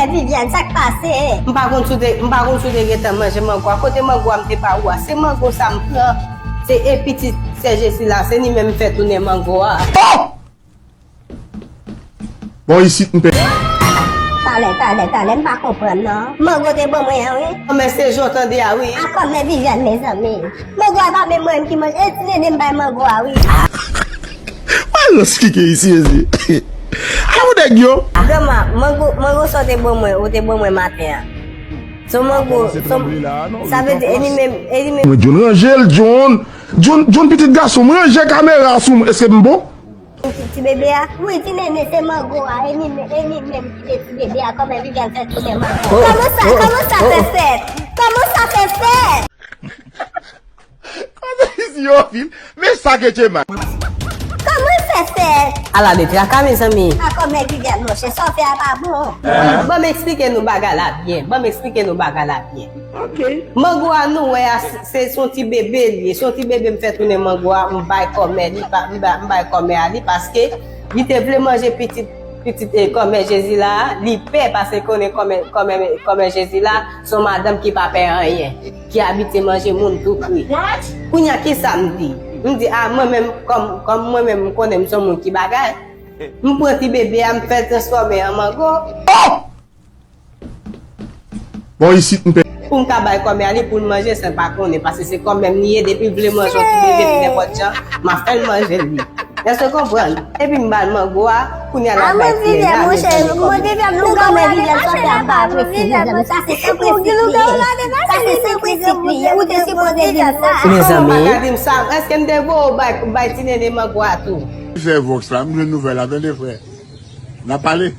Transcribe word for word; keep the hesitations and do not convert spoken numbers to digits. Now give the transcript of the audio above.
Viviane, sa k pase? M pa konn si w te, m pa konn si w te gentan manje mango a. Kote mango a m te ba ou a? Se mango sa m pran. Se e pitit sè Jezi la, se li menm m fè tounen mango a. Oh! Bon, isit m pe. Talè, talè, talè, m pa konprann non. Mango te ban mwen an, wi. Kòmè se jan w tande a, wi. A kòmè Viviane, mezanmi. Mango a pa menm mwen menm ki manje. E ti nene m bay mango a, wi. Mwen rans kike isi, ezi. Ala ou nèg yo. Granma, mango, mango sa w te ban mwen, ou te ban mwen maten an. Se yon mango, se yon, sa vle di, e li menm, e li menm. Mwen, John, ranje l, John. John, John, pitit gason, mwen ranje kamera sou mwen. Èske m bon? Ti, ti bebe a? Wi, ti nene, se mango a. E li menm, e li menm ki te ti bebe a. Kòman Viviane fè tounen mango? Kòman sa, kòman sa fè fèt? Kòman sa fè fèt? Kote isi yo vin? Men sa ke Jemma. Kòman l fè fèt? Ala de traka, mezanmi. A kòmè Viviane, monchè, sa w fè a pa bon. Ban m eksplike nou bagay la byen. Ban m eksplike nou bagay la byen. Ok. Mango a nou wè a, se, se yon ti bebe li ye. Se yon ti bebe m fè tounen mango a, m bay kòmè li, pa, m bay, m bay kòmè a li, paske li te vle manje pitit, pitit, eh, kòmè Jezi la, li pè, paske konnen kòmè, kòmè, kòmè Jezi la, se yon madanm ki pa pè anyen, ki abitye manje moun tou kri. What? Kounye a, kisa m di? M di, a, mwen menm, kòm, kòm mwen menm, m konnen m se yon moun ki bagay, m pran ti bebe a, m fè l transfòme an mango. Oh! Bon, isit, m pe. Pou m ka bay kòmè a li pou l manje san l pa konnen, paske se kòmè m li ye, depi l vle manje yon ti bebe nenpòt jan, m ap fè l manje li. Èske w konprann? Epi m ba l mango a, kounye a l ap bay ti nene a, mezanmi, kòmè. Ou kòmè Viviane, sa w fè a pa apresye, mezanmi. Sa se san prensip li ye. Sa se san prensip li ye. Ou te sipoze di m sa. Mezanmi. Kòman w pa ka di m sa? Èske m te voye w bay, bay ti nene mango a tou? Fè Vox la, m jwenn nouvèl la, tande frè. N ap pale.